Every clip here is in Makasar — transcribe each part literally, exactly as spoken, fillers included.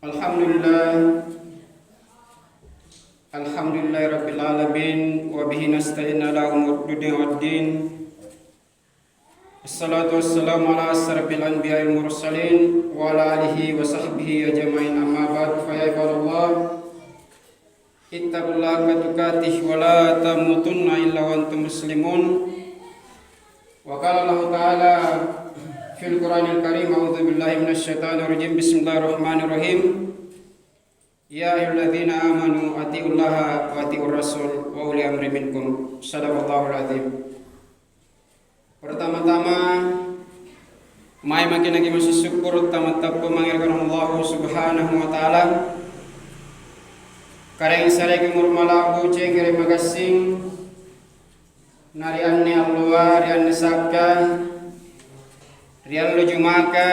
Alhamdulillah. Alhamdulillahirabbil alamin, wa bihi nasta'in ala umur dunya waddin. Wassalatu wassalamu ala asyrafil anbiya'i wal mursalin wa ala alihi wa sahbihi ajma'in, amma ba'du, fa ya ibadallah, ittaqullaha haqqa tuqatih wa la tamutunna illa wa antum muslimun. Wa qala Allahu ta'ala fil Qur'anil Karim, a'udzu billahi minasy syaithanir rajim, bismillahirrahmanirrahim. Ya ayyuhalladzina amanu atiullaha wa atiur rasul wa uli amri minkum. Shadaqallahul adzim. Pertama-tama, mae maki-maki masi sukkuru' tamattappu mange ri Allahu Subhanahu wa Ta'ala. Karaeng sareki umuru mala'bu, cengkere' magassing, na ri anne alloa, ri anne sakka, ri allo Jumaka,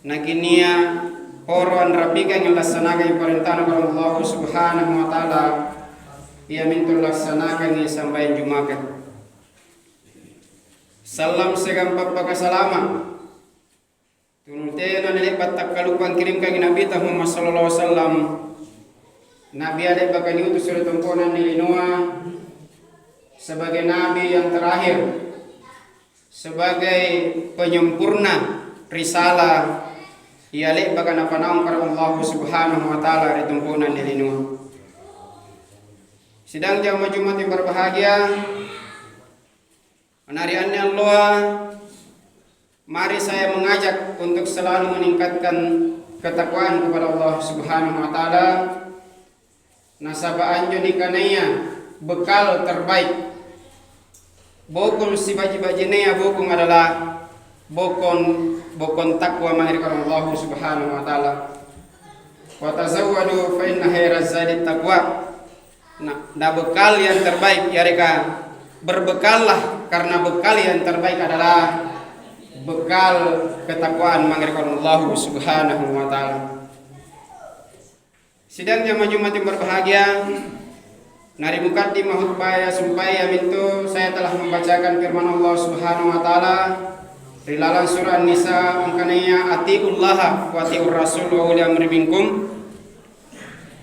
nakinia' poro anrapikangi lassanakangi parentana Allahu Subhanahu wa Ta'ala, iamintu lassanakangi sambayang Jumaka. Sallam siagang pappakasalama' tuli tena nale'ba' takkalupang kirimkangi Nabita Muhammad sallallahu alaihi wasallam. Nabi le'baka niutus ri tompo'na anne linoa sebagai nabi yang terakhir, sebagai penyempurna risalah ia le'baka napanaung Allahu Subhanahu wa Ta'ala ri tompo'na anne linoa. Sidang jamaah Jumat yang berbahagia, na ri anne alloa, mari saya mengajak untuk selalu meningkatkan ketakwaan kepada Allah Subhanahu wa Ta'ala. Nasaba' anjo nikanaya bekal terbaik, bokong sibaji-bajinaya bokong adalah bokong, bokong takwa mae ri Allahu Subhanahu wa Ta'ala. "Wa tazawwadu fa inna khairaz zadit taqwa." Nah, na bekal yang terbaik, yareka berbekallah, karena bekal yang terbaik adalah bekal ketakwaan mange ri Allahu Subhanahu wa Ta'ala. Sidang jamaah Jumat yang berbahagia, na ri mukaddimah khutbaya sumpaya mintu saya telah membacakan firman Allah Subhanahu wa Ta'ala ri lalang surah An-Nisa angkanaya, "Atiullaha wa atiur rasul wa uli amri minkum."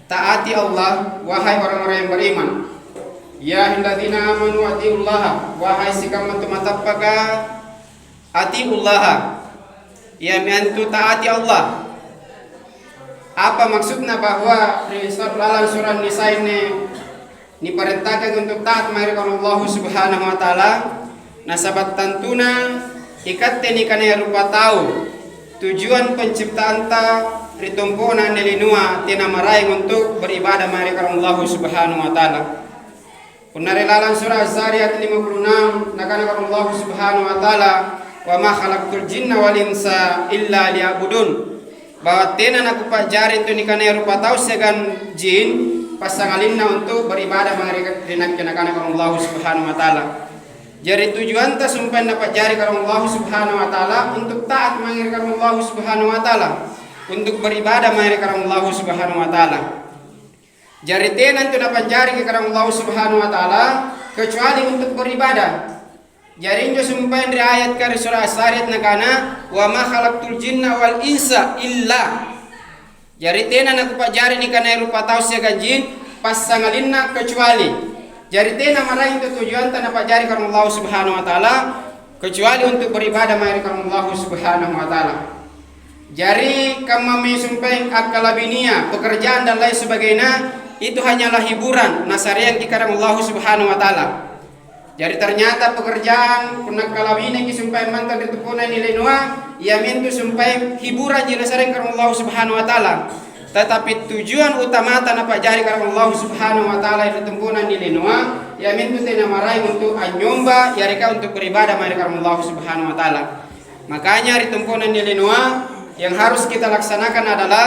Taati Allah, wahai orang-orang yang beriman. Ya ayyuhalladzina amanu atiullaha, wahai sikamma tu matappaka, atiullaha, iami antu taati Allah. Apa maksudna bahwa ri sur-, lalang surah Nisa ini niparentahkan untuk taat mae ri Allahu Subhanahu wa Ta'ala? Nasaba' tantuna ikatte nikanaya rupa tau, tujuan penciptaanta ri tompo'na anne linoa tena maraeng untuk beribadah mae ri Allahu Subhanahu wa Ta'ala. Punna ri lalang surah Az-Zariyat lima puluh enam, nakana Allahu Subhanahu wa Ta'ala, "Wa ma khalaqtul jinna wal insa illa liya'budun." Bahwa tena nakupa'jari antu nikanaya rupa tau siagang jin passangalinna untuk beribadah mae ri, ri Nakke, nakana Allahu Subhanahu wa Ta'ala. Jari tujuanta sumpaeng Napa'jari Allahu Subhanahu wa Ta'ala untuk taat mae ri Allahu Subhanahu wa Ta'ala, untuk beribadah mae ri Allahu Subhanahu wa Ta'ala. Jari tena antu Napa'jariki Allahu Subhanahu wa Ta'ala kecuali untuk beribadah. Jari injo sumpaeng ri ayaka ri surah As-Zariyat nakana, "Wa ma khalaqtul jinna wal insa illa." Jari tena Nakupa'jari nikanaya rupa tau siagang jin passangalinna kecuali. Jari tena maraeng tu tujuanta Napa'jari Allahu Subhanahu wa Ta'ala kecuali untuk beribadah mae ri Allahu Subhanahu wa Ta'ala. Jari, kammami sumpaeng akkalabinia, pekerjaan dan lain sebagainya, itu hanyalah hiburan nasareangki kadang Allahu Subhanahu wa Ta'ala. Jari, ternyata pekerjaan punna akkalabineki sumpaeng mantang ri tompo'na anne linoa, iamintu sumpaeng hiburanji nasareang kadang Allahu Subhanahu wa Ta'ala. Tetapi tujuan utamata Napa'jari kadang Allahu Subhanahu wa Ta'ala ri tompo'na anne linoa, iamintu tena maraeng untuk anynyomba, yareka untuk beribadah mae ri kadang Allahu Subhanahu wa Ta'ala. Makanya ri tompo'na anne linoa, yang harus kita laksanakan adalah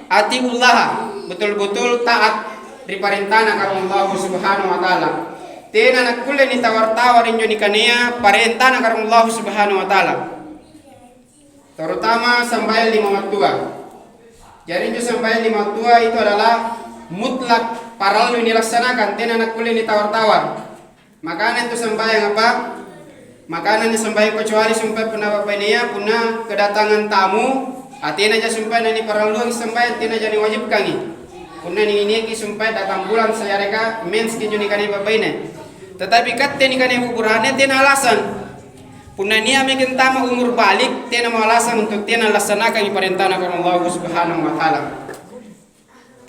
atiullaha, betul-betul taat ri parentana Karaeng Allahu Subhanahu wa Ta'ala. Tena nakkulle nitawar-tawar injo nikanaya parentana Karaeng Allahu Subhanahu wa Ta'ala. Terutama sambayang lima wattua. Jari injo sambayang lima wattua itu adalah mutlak parallu nilaksanakan, tena nakkulle nitawar-tawar. Makana intu sambayang apa? Makana intu sambayang kecuali sumpaeng punna bapa'nea, punna kedatangan tamu, A, tenaja sumpae naniparalluangi sambayang, tenaja niwajibkangi. Punna niniaki sumpae datang bulan sayareka mens kinjo nikanai babaine. Tetapi katte nikanai buburane tena alasang. Punna nia' maki antama umur balik, tenamo alasang untuk tena laksanakangi parentana Puang Allahu Subhanahu wa Ta'ala.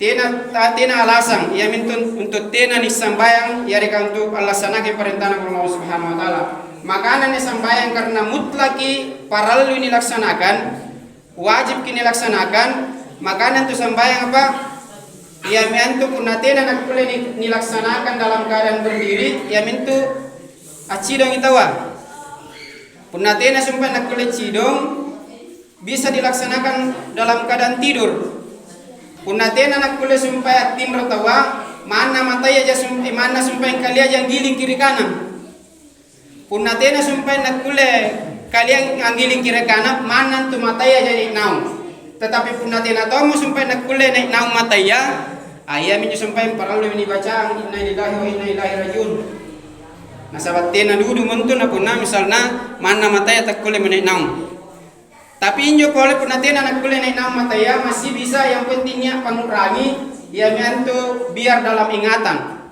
Tena, ta-, tena alasang, iamintu untuk tena nisambayang, yareka untuk allaksanakangi parentana Puang Allahu Subhanahu wa Ta'ala. Makana nisambayang karena mutlaki parallui nilaksanakan, wajibki nilaksanakan, makana antu sambayang apa? Iami antu punna tena nakkulle ni-, nilaksanakan dalam keadaan berdiri, iamintu accidongi taua. Punna tena sumpae nakkulle cidong, bisa dilaksanakan dalam keadaan tidur. Punna tena nakkulle sumpae attinro taua, manna mataya ja sum-, eh, manna sumpae angkaliaja anggiling kiri kanan. Punna tena sumpae nakkulle kaliang anggiling kiri kanan, manna antu mataya ja nai' naung. Tetapi punna tena tommo sumpae nakkulle nai' naung mataya, a, iaminjo sumpae parallui nibacang, "Innalillahi wa inna ilaihi rajiun." Nasaba' tena dudu montu na punna misalna manna mataya takkulle menai' naung. Tapi injo pole punna tena nakkulle nai' naung mataya, masih bisa, yang penting nia' pangu'rangi, iami antu biar dalam ingatan.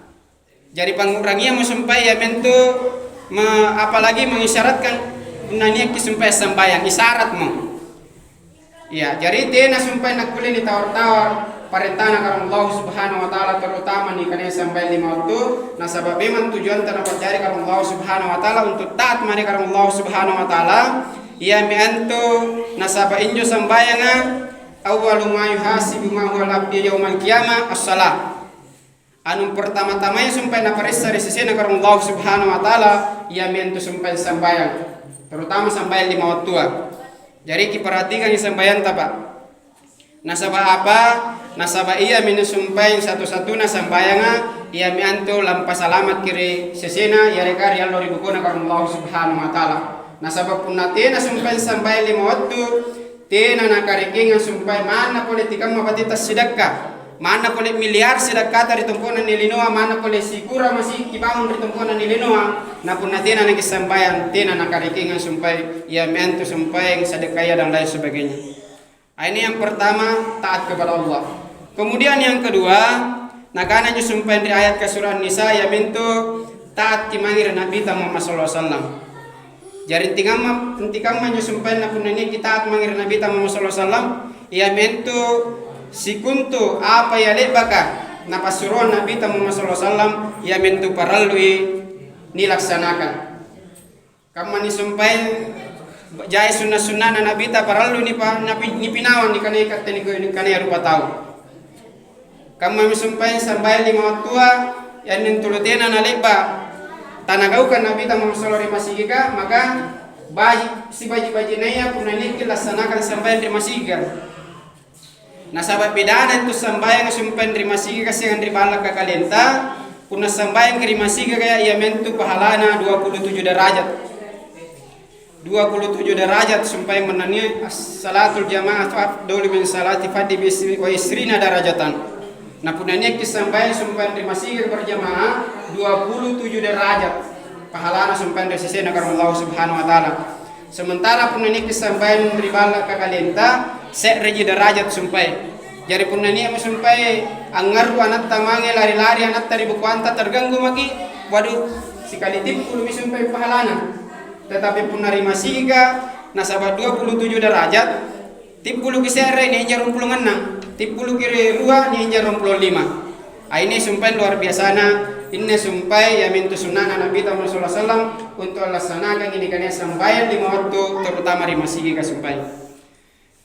Jari pangu'rangiamo sumpae iami antu me-, apalagi mengisyaratkan punna nia'ki sumpae sambayang, isyaratmo. Iya, jari tena sumpae nakkulle nitawar-tawar parentana Karaeng Allahu Subhanahu wa Ta'ala, terutama nikanaya sambayang lima wattu, nasaba' memang tujuanta napajari Karaeng Allahu Subhanahu wa Ta'ala untuk taat mae ri Karaeng Allahu Subhanahu wa Ta'ala. Iami antu nasaba' injo sambayanga, "Awwalu ma yuhasibu ma huwal abdi yaumal qiyamah as-shalah." Anu pertama-tamaya sumpae naparessa ri sesena Karaeng Allahu Subhanahu wa Ta'ala, iami antu sumpae sambayang, terutama sambayang lima wattua. Jari kiperhatikangi sambayanta, Pak. Nasaba' apa? Nasaba' iami sumpae satu-satuna sambayanga, iami antu lampasalama'ki ri sesena yareka ri allo ri bukona Karaeng Allahu Subhanahu wa Ta'ala. Nasaba' punna tena sumpae sambayang lima wattu, tena nakarekengang sumpae manna pole tikamma bateta sidakka, manna pole miliar sidakkata ri tompo'na nilinoa, manna pole sikura masi kibangung ri tompo'na nilinoa, na punna tena nakissambayang, tena nakarekengang sumpae iami antu sumpaeng sidakkaya dan lain sebagainya. A, ini yang pertama, taat kepada Allah. Kemudian yang kedua, nakana injo sumpaeng ri ayat ka Surah An-Nisa, iamintu taatki mange ri Nabita Muhammad sallallahu alaihi wasallam. Jari intikamma, intikamma injo sumpaenna punna niaki taat mange ri Nabita Muhammad sallallahu alaihi wasallam, iamintu sikontu apa ia le'baka napassuroang Nabita Muhammad sallallahu alaihi wasallam, iamintu parallui nilaksanakan. Kamma nisumpaeng jai sunna'-sunna'na Nabita parallu nipa-, napi-, nipinawang nikanaya katte niko-, nikanaya rupa tau. Kammami sumpaeng sambayang lima wattua, ianne tulu tena nale'ba' tanagaukang Nabita Muhammad sallallahu ri masigika, maka baji', sibaji'-baji'naya punna niaki lassanakan sambayang ri masigika. Nasaba' bedana antu sambayanga sumpaeng ri masigika siagang ri ballaka kalenta. Punna sambayangki ri masigika, iami antu pahalana dua puluh tujuh derajat. Dua puluh tujuh derajat sumpaeng mennania as-salatul jama'atu afdalu min salati fadhi bi isri-, wa isrina darajatan. Na punna niaki sambayang sumpaeng ri masigika berjamaah, dua puluh tujuh derajat pahalana sumpaeng ri sesena Karaeng Allahu Subhanahu wa Ta'ala. Sementara punna niaki sambayang ri ballaka kalenta, se'reji derajat sumpae. Jari punna nia'mo sumpae angngarru' anatta mange lari-lari anatta ri bokoanta terganggu maki', waduh, sikali tippulu'mi sumpae pahalana. Tetapi punna ri masigika, nasaba' dua puluh tujuh derajat, tippuluki se're nia'ja ruampulo annang, tippuluki rua nia'ja ruampulo lima. A, ini sumpae luar biasana, inne sumpae iamintu sunna'na Nabita Muhammad sallallahu alaihi wasallam untuk allassanakangi nikanaya sambayang lima wattu, terutama ri masigika sumpae.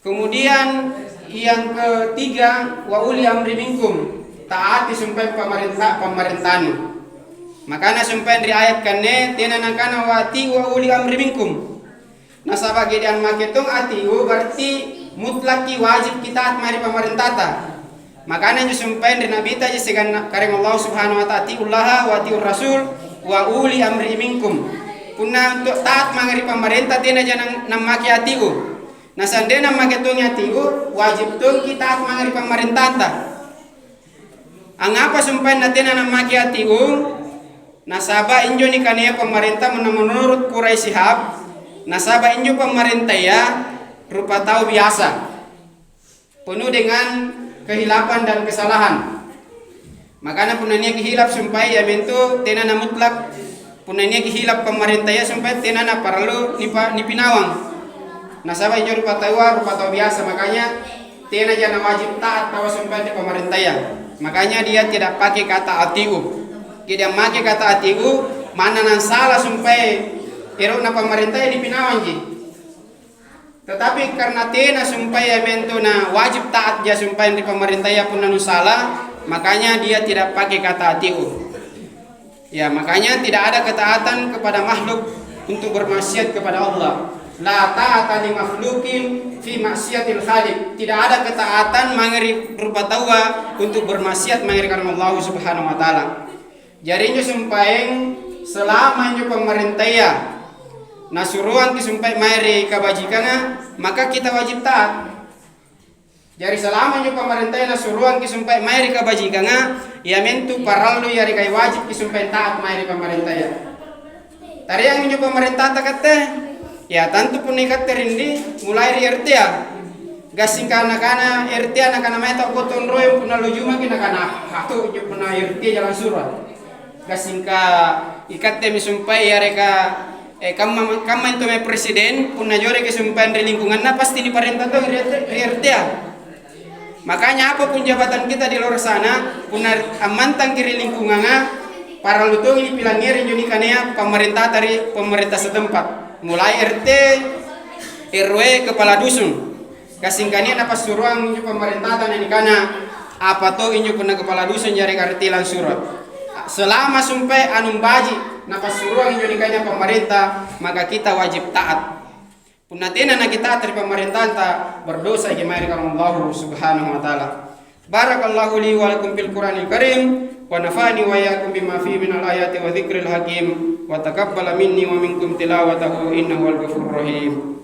Kemudian yang ketiga, wa uli amri minkum, taati sumpae pamarenta-, pamarentanu. Makana sumpae ri ayat kanne, tena nakana wa ati'u wa uli amri minkum. Nasaba' keadaan make tong atiu, berarti mutlakki wajibki taat mae ri pamarentata. Makana injo sumpaeng ri Nabitaji siagang Karaeng Allahu Subhanahu wa Ta'ala, "Atiullaha wa atiur Rasul wa uli amri minkum." Punna to-, taat mange ri pamarenta, tenaja nang-, nammake atiu. Nasandena nammake tongi atiu, wajib tongki taat mange ri pamarentanta. Angngapa sumpaeng natena nammake atiu? Nasaba' injo nikanaya pamarenta menurut Quraisy Shihab, nasaba' injo pamarentaya rupa tau biasa. penuh dengan kehilapan dan kesalahan. Makana punna niaki hilap sumpae iamintu tena namutlak, punna niaki hilap pamarentaya sumpae tena naparallu nipa-, nipinawang. Nasaba' injo rupataua, rupatau biasa, makanya tenaja nawajib taat taua sumpae ri pamarentaya. Makanya dia tidak pakai kata atiu. Jadi ammake kata atiu, manna nansala sumpae ero'na pamarentaya nipinawangji. Tetapi karena tena sumpae iamintu nawajib taatja sumpae ri pamarentaya punna nusala, makanya dia tidak pakai kata atiu. Ya, makanya tidak ada ketaatan kepada makhluk untuk bermaksiat kepada Allah. La ta'ata li makhlukin fi maksiatil khaliq. Tidak ada ketaatan mange ri rupataua untuk bermaksiat mange ri Allahu Subhanahu wa Ta'ala. Jari injo sumpaeng, selama injo pamarentaya nasuroangki sumpae mae ri kabajikanga, maka kita wajib taat. Jari selama injo pamarentaya nasuroangki sumpae mae ri kabajikanga, iamintu parallu yareka wajibki sumpae taat mae ri pamarentaya. Tareang injo pamarentata katte? Ya, tantu punna ikatte rindi, mulai ri R T-a. Gassingka nakana R T-a, nakana mae tau gotong royong punna lujumaki, nakana, "Hatu injo punna R T-a jalan suro." Gassingka ikattemi sumpae yareka, eh, kamma, kamma intu mae presiden, punna joreki sumpaeng ri lingkunganna, pasti niparenta tong ri, ri R T-a. Makanya apapun jabatan kita di luar sana, punna ammantangki ri lingkunganga, parallu tongi nipilangngeri injo nikanaya pamarentata ri pamarenta setempat. Mulai R T, R W, kepala dusun. Gassingkania napassuroang injo pamarentata na nikana, apa to injo punna kepala dusun yareka R T langsuro. Selama sumpae anu baji napassuroang injo nikana pamarenta, maka kita wajib taat. Punna tena nakitaat ri pamarentanta, berdosaji mae ri Allahu Subhanahu wa Ta'ala. Barakallahu li wa lakum fil Qur'anil Karim, wa nafa'ani wa iyyakum bima fihi minal ayati wa dzikril hakim, wa taqabbala minni wa minkum tilawatahu, innahu huwal ghafurur rahim.